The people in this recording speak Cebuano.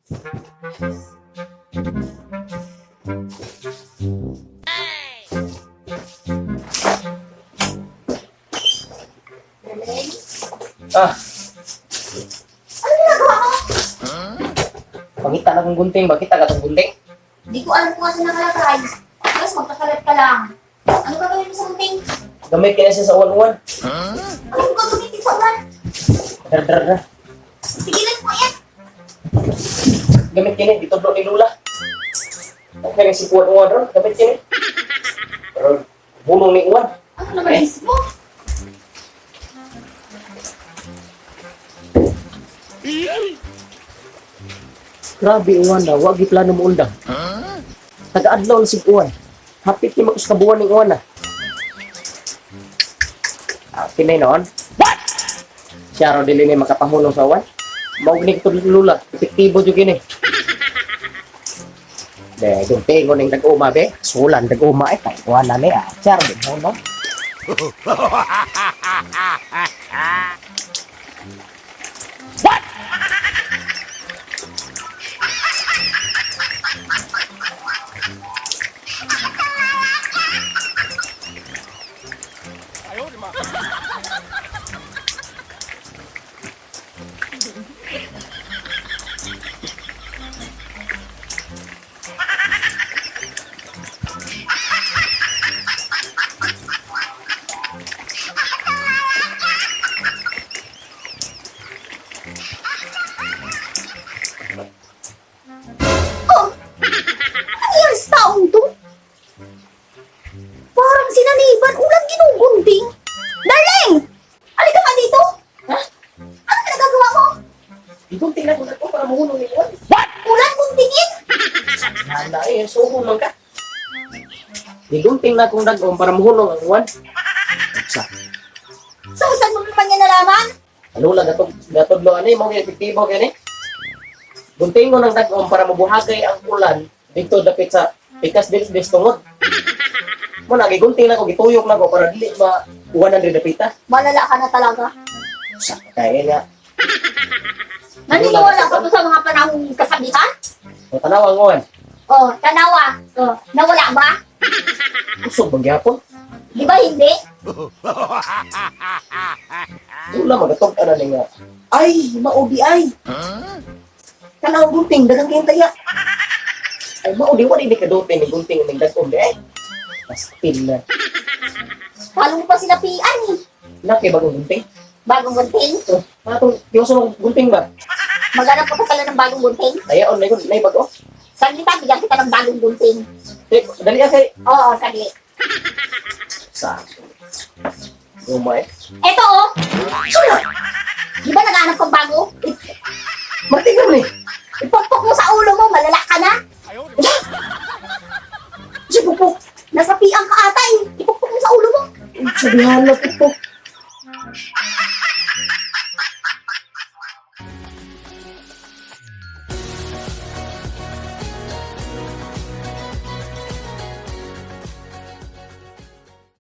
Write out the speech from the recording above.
Darling, Ah, ano ginagawa mo? pangita na kong gunting. Bakita ka tong gunting? Hindi ko alam kung asa nakalagay. Tapos magkakalat ka lang. Ano gagawin mo sa gunting? Gamit kina siya sa uwan-uwan. Ano mo gagamitin sa ulan? Dar, dar, dar. Tigilan mo yan. Gamit kini, ditudlo ni Lula. Okay na si uwan-uwan ron. Gamit kini. Pero, bunong ni uwan. Ano naman isip mo? Grabe uwan na, wag plano mo undang. Taga-adlaw na si uwan. Hapit ni makus kabuan ning uwan na. Ah, kinay noon. What? Siya raw dili ni makapahulong sa uwan. Mao gani ko lula, epektibo jud kini. De, gunting ko ning tag-uma be. Sulan tag-uma eh, kay uwan na ni ah. Siya raw di mo no. Oh! Ano yan sa taong to? Parang sinaniban, ulan ginugunting. Darling! Halika nga dito! Ha? Ano pinagagawa mo? Igunting na ko na para mahulong ni uwan. Ulan guntingin? Hala eh, suko man ka. Gigunting na kong dagom para mahulong ang uwan. Sa So, saan mo naman yan nalaman? Lula gatog gatudlo ani mo kay epektibo kini. Gunting ko ng dagom para mabuhagay ang ulan dito dapit sa pikas dili des tungod. Mo na gigunting na ko gituyok na ko para dili ma uwanan diri dapita. Malala ka na talaga. Sa kaya nga. Naniniwala ka to sa mga panahong kasabihan? O tanaw ang uwan. Oh, tanawa. Oh, nawala ba? Kusog bang gyapon? Di ba hindi? Lula magatog ana ni nga. Ay, mao di ay. Tanaw ang gunting daghang kayong taya. Ay mao di wa di kadutin ni gunting ning dagom di ay. Pastil na. Talo mo pa sinapian eh. Na kay bagong gunting. Bagong gunting? Oh, atong diyoso ng gunting ba? Maghanap ka pa pala ng bagong gunting? Tayaon na nay bago. Saglit ha, bigyan kita ng bagong gunting. Eh, dali ah kay Oo, saglit. sa. Gumay. Eto oh! Sure! Di ba naghanap kang bago? Martigan ni. Ipukpok mo sa ulo mo, malala ka na. Si pupok. Nasapian ka ata eh. Ipukpok mo sa ulo mo. Sabihan na pupok.